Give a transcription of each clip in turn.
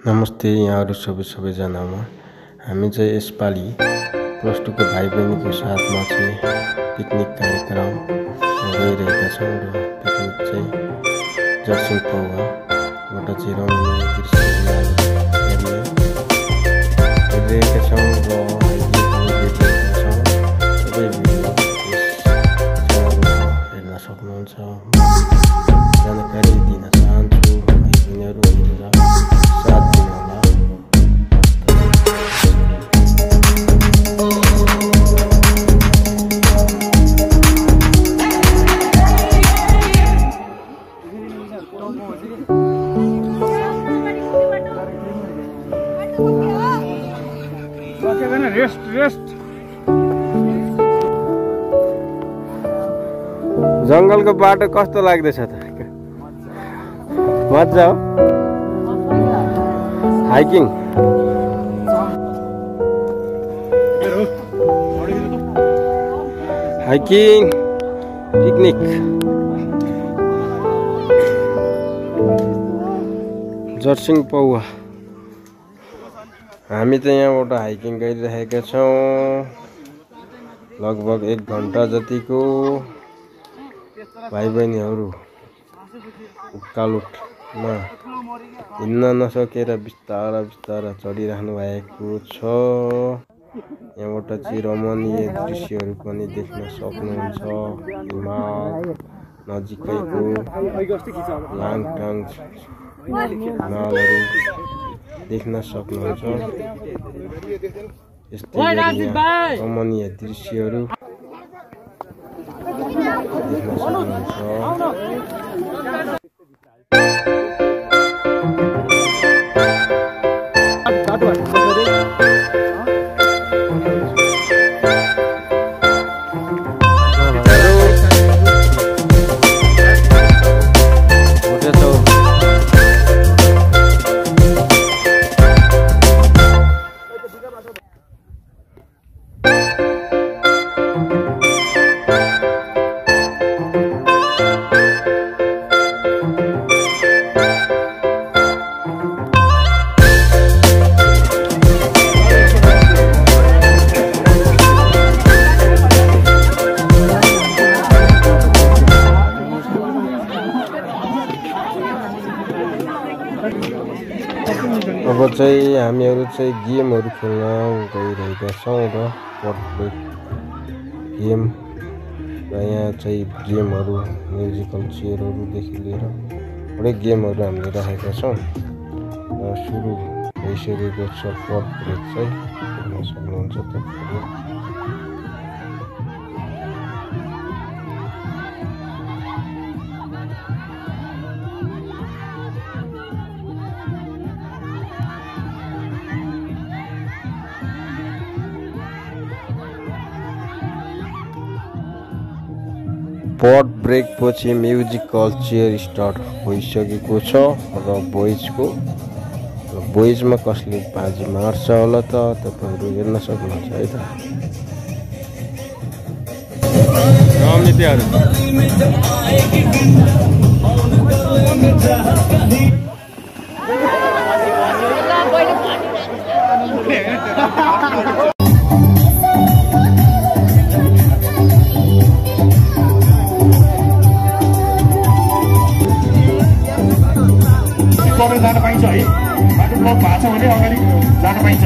नमस्ते यहाँहरु सबैजनामा। हामी चाहिँ यसपालि प्लस 2 को भाइ बहिनीको साथमा चाहिँ पिकनिक कार्यक्रम गइरहेका छौं र पिकनिक चाहिँ जर्सिङ पौवाबाट चाहिँ रमाइलो दृश्यहरू हेरिरहेका छौं र सबै भिडियो हेर्न सक्नुहुन्छ। जानकारी दिन चाहन्छु यिनीहरू साथ दिनुहोला। रेस्ट जंगलको बाटो कस्तो लाग्दैछ त? मजा हो हाइकिङ। हाइकिङ पिकनिक जर्सिङ पौवा। हामी चाहिँ यहाँबाट हाइकिङ गरिरहेका छौं। लगभग 1 घण्टा जतिको भाइ बहिनीहरू उकालोमा हिँड्न नसकेर बिस्तारा चढिरहनु भएको छ। यहाँबाट चाहिँ रमणीय दृश्यहरू पनि देख्न सक्नुहुन्छ। हिमाल नजिकैको लाङटाङ हिमालहरू देख्न सक्नुहुन्छ। यस्तै गरी यहाँ रमणीय दृश्यहरू देख्न सक्नुहुन्छ। अब चाहिँ हामीहरू चाहिँ गेमहरू खेल्न गइरहेका छौं र पट गेम र यहाँ चाहिँ गेमहरू म्युजिकल चेयरहरूदेखि लिएर थोरै गेमहरू हामीले राखेका छौं र सुरु भइसकेको छ। पट ब्रेक चाहिँ हेर्न सक्नुहुन्छ तपाईहरु। पट ब्रेक पछि म्युजिकल चेयर स्टार्ट भइसकेको छ र बोइजमा कसले बाजी मार्छ होला त तपाईहरु हेर्न सक्नुहुन्छ है त। जान पाइन्छ है। बाटो ब्लक भएको छ भने अगाडि जान पाइन्छ।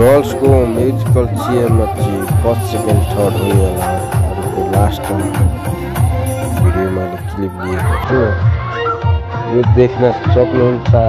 गर्ल्सको म्युजिकल चेयरमा चाहिँ फर्स्ट सेकेन्ड थर्ड हुने होला अरूको लास्ट भिडियो मैले क्लिप लिएको छु यो देख्न सक्नुहुन्छ